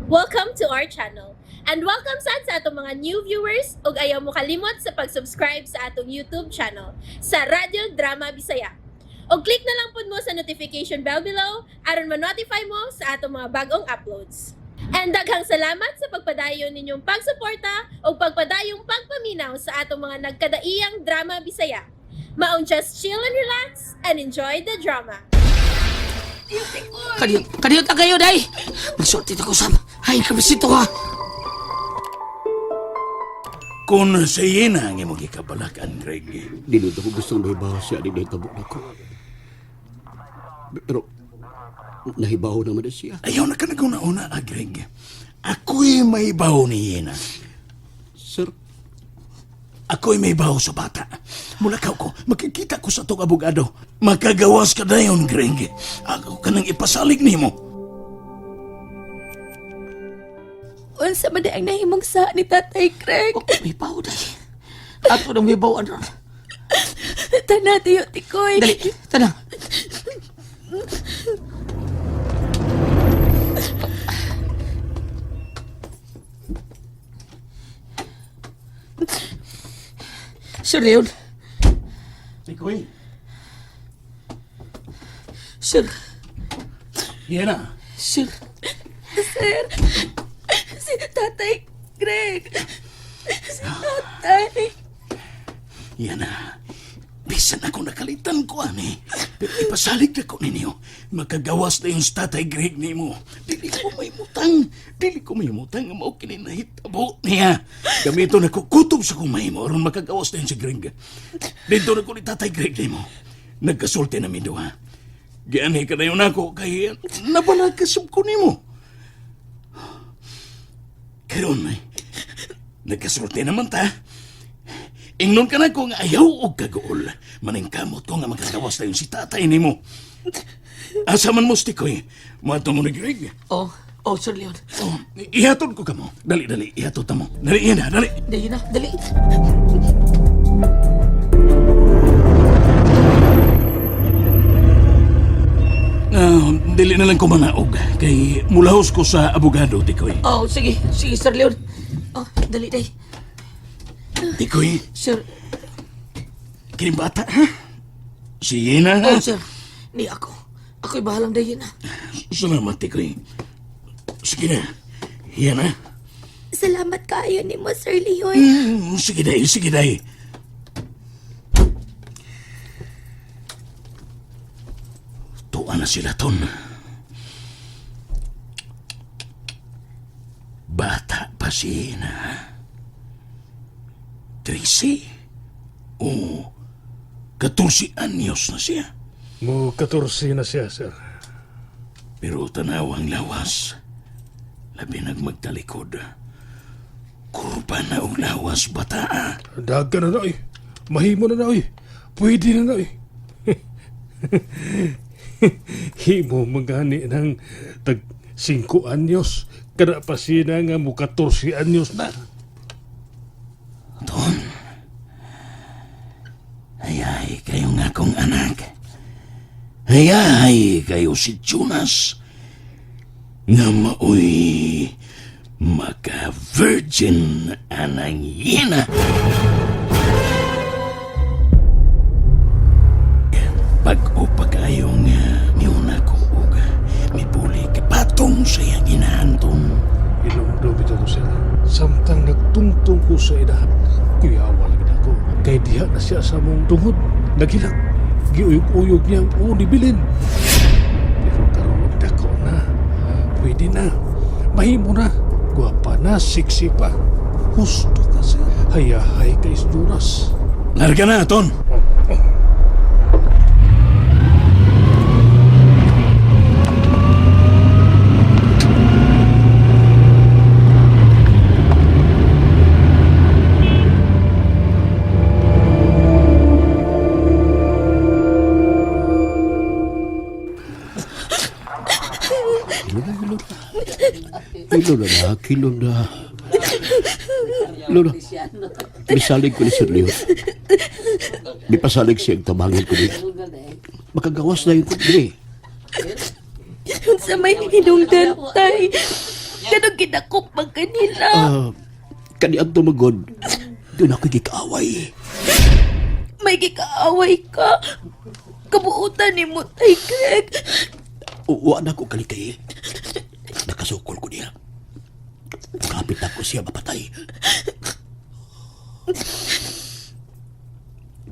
Welcome to our channel. And welcome sad sa atong mga new viewers ug ayaw mo kalimot sa pag-subscribe sa atong YouTube channel sa Radyo Drama Bisaya. Og click na lang pud mo sa notification bell below aron ma-notify mo sa atong mga bagong uploads. And daghang salamat sa pagpadayon ninyong pagsuporta ug pagpadayong pagpaminaw sa atong mga nagkadaiyang drama Bisaya. Maong just chill and relax and enjoy the drama. Kadiyot, kadiyot na kayo, day! Magsulti ko sam. Ay, kabisito ha. Kung sa iyena ang imong gikabalakan, Greg. Dili ko gustong nahibaw siya ni nahitabo nako. Pero nahibaw naman na siya. Ayaw na ka naguna-una, ah, Greg. Ako'y may baho ni Yena. Sir, Ako'y may baho sa bata. Mulakaw ko, makikita ko sa tong abogado. Makagawas ka dayon, Greg. Ako ka nang ipasalig nimo. Unsa man di ang nahimong sa ni Tatay Greg? Oh, may baho, day. Ato nang may baho, ano. Tana tiyo tikoy. Dali, tana. Sir Leon, Tikoy. sir, Yena. sir. Sir, si Tatay Greg. Si Tatay. Yana. Bisan ako nakalitan ko, ani. Pero ipasalig na ko ninyo. Makagawas na yung tatay Greg nimo. Dili ko may mutang. Dili ko may mutang nga mao kini nahitabo niya. Gamito na ko kutob sa kong mahimo aron makagawas na yun si Greg. Dito na ko ni tatay Greg nimo. Nagkasulti na mi duha. Gianhi ka na yun ako kay nabalakasab ko nimo. Karon ay, nagkasulti naman ta. Ingnon ka na ko nga ayaw og kaguol. Maningkamot ko nga makagawas na yun si tatay nimo. Asa man mo, Stikoy? Muadto mo ni Greg. Oh, oh, Sir Leon. Oh, ihatod ko kamo. Dali, dali. Ihatod ta mo. Dali, yan na, dali. Dali na, dali. Ah, dili na lang ko manaog. Kay mulahos ko sa abogado, Tikoy. Oh, sige, sige, Sir Leon. Oh, dali, day. Tikoy, Sir, kining bata, ha? Si Yena, ha? oh, sir. Ni ako. Ako'y bahalang dayin na. Salamat, Tikoy. Sige na. Yan na. Salamat kaayo nimo, Sir Leon. Sige, day. Sige, day. Tuwa na sila, Ton. Bata pa si Ina. Ha? 13 o 14 anyos na siya. Mo 14 na siya, sir. Pero tanaw ang lawas. Labi nagmagtalikod. Kurba na og lawas, bata. Daga na na, oy. Mahimo na na, oy. Pwede na na, oy. Himo magani ng tag 5 anyos. Kada pa siya nga mo 14 anyos na. Ton. Hayay kayo nga kong anak. Hayay kayo si Jonas. Nga maoy maka-virgin anang yena. Pag-o pa kayo nga miuna ko og mibuli patong sa iyang inahanton. Ilong daw bitaw ko, sir. Samtang nagtungtong ko sa inahan, kuyawa lagi na ako. Kay diha na siya sa mong tungod. Nagilak. Giuyog-uyog niya ang uni bilin. Pero karon dako na. Pwede na. Mahimo na. Gwapa na, sexy pa. Husto ka, sir. Hayahay ka isduras. Larga na, Ton. hilo na, hilo na. Hilo na na, hilo na. Hilo na. Misalig ko ni Sir Leon. Mipasalig siya ang tabangan ko dito. Makagawas na yun ko dili. Unsa may hinungdan, tay? Ganong ginakop man kanila. Ah, kani ang tumagod, doon ako gikaaway. May gikaaway ka. Kabuutan ni mo, Tay Greg. Uwa na ko kalikay. Nakasukol ko niya. Kapit ako siya mapatay.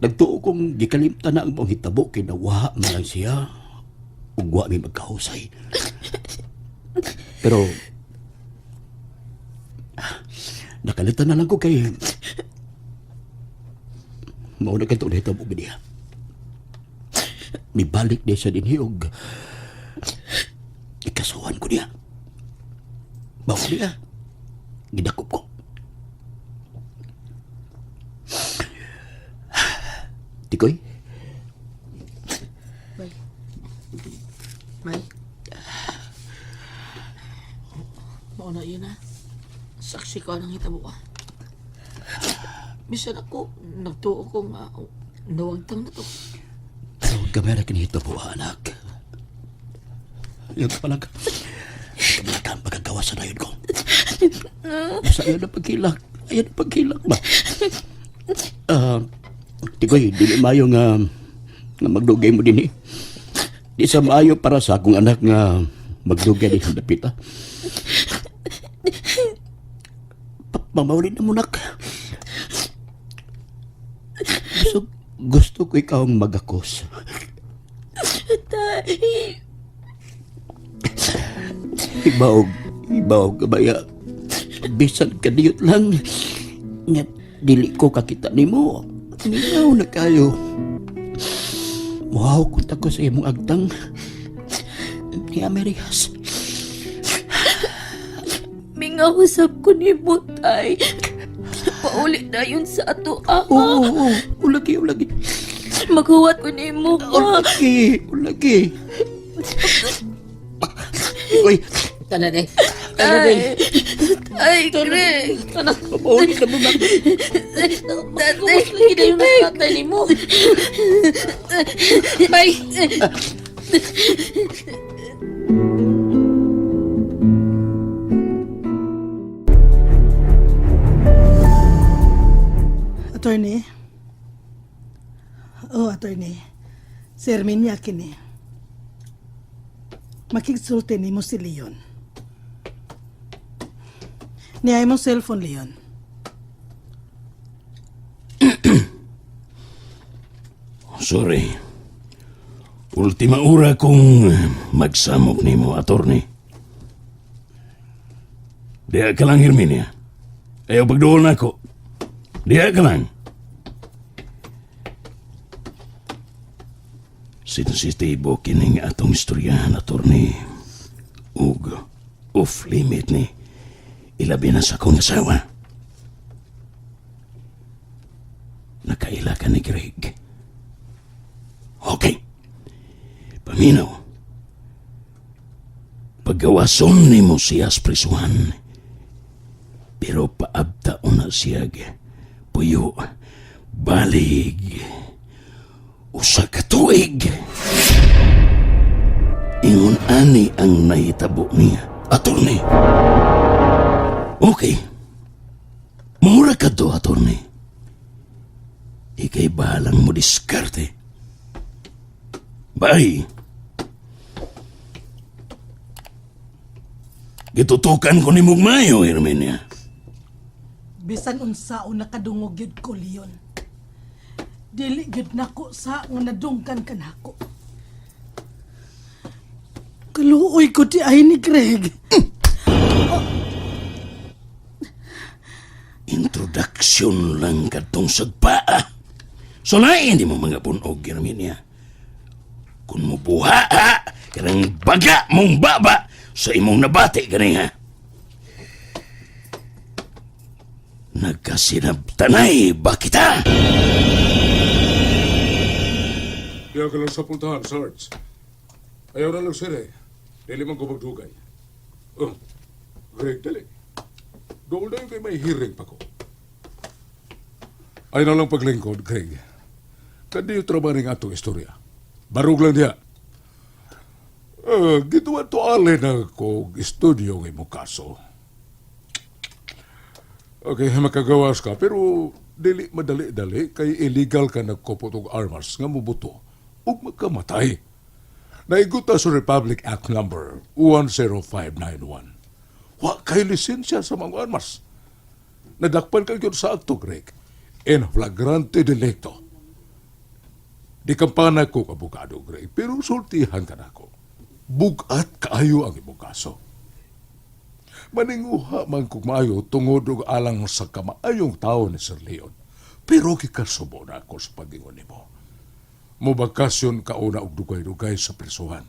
Nagtuo kong gikalimtan na ang mga hitabo kay nawa man lang siya. Ug wa mi magkahusay. Pero nakalitan na lang ko kay mao na kadto nahitabo ba niya. Mibalik niya sa dinhi og ikasuhan ko niya. Bawo niya. Gidakop ko. Tikoy, May. Mao na yun ha. Saksi ko anang hitabo ka. Bisan ako, nagtuo ko nga nawagtang na to. pero gamera kinihito po, anak. Yung palag, kamala ka ang pagkagawa sa dayon ko. Basta ayaw na pagkilak. Ayaw na pagkilak ba? Ah, Tikoy, dili maayo nga, nga magdugay mo din eh. Di sa maayo para sa akong anak nga magdugay din sa dapita. Mamawalin na mo, nak. Gusto, gusto ko ikaw ang magakos. Tay. Ibaog, ibaog kabaya. Bisan kadiyot lang. Nga, dili ko kakita nimo. Mingaw na kayo. Wow, kunta ko sa imong agtang. Ni Amerikas. Mingaw usab ko ni mo, Tay. Pauli na yun sa ato, ah. Oo, oo, ulagi, ulagi. Maghuwat ko ni mo, ah. Ulagi, ulagi. Uy, Tanan eh. Tanan eh. Ay, Greg. Tanan. mabauli na mo na. Tatay, Magawas lagi na yun ang tatay ni mo. May. Attorney? Oh, attorney. Si Herminia kini. Makigsulti nimo si Leon. Niya mo cellphone, Leon. Sorry. Ultima ura kong magsamok nimo, attorney. Diha ka lang, Herminia. Ayaw pagduol na ako. Diha ka lang. Sensitibo kining atong istoryahan, attorney. Ug off limit ni ilabi na sa akong asawa. Nakaila ka ni Greg. Okay. Paminaw. Paggawason nimo siya sa prisuhan. Pero paabta na siya puyo balig usa ka tuig. Ingon ani ang nahitabo niya, attorney. Okay. Mura ka do, attorney. Ikay bahalang mo diskarte. Bye. Gitutukan ko ni Mugmayo, Herminia. Bisan unsaon nakadungog gyud ko, Leon. Dili gyud nako sa nga nadungkan ka nako. Kaluoy ko di ay ni Greg. Introduction lang kadtong sagpaa. Sulain di mo mga punog, Herminia. Kung mubuha, ha, kanang baga mong baba sa imong nabati kaniha. Nagkasinabtanay ba kita? Diya ka lang sa puntahan, Sarge. Ayaw na lang sir eh. Dili man ko magdugay. Oh, Greg, dali. Dool na yun kay may hearing pa ko. Ay na lang paglingkod, Greg. Kadi yung trabaho ng atong istorya. Barug lang diya. Gituwa to alin ako studio ng imong kaso. Okay, makagawas ka, pero dili madali-dali kay illegal ka nagkupot og armas nga mubuto ug magkamatay. Naiguta sa Republic Act number 10591. Wa kay lisensya sa mga armas. Nadakpan ka gyud sa akto, Greg. In flagrante delicto. Di kampana ko kabugado, Greg, pero sultihan ka nako. Bugat kaayo ang imong kaso. Maninguha man kog maayo tungod og alang sa kamaayong tao ni Sir Leon. Pero gikasubo na ako sa pag-ingon nimo. Mobakasyon ka una og dugay-dugay sa prisuhan.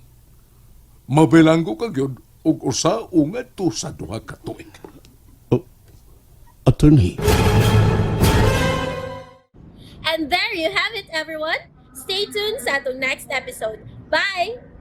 Mabilanggo ka gyud og usa o ngadto sa 2 ka tuig. Oh, attorney. And there you have it, everyone. Stay tuned sa atong next episode. Bye!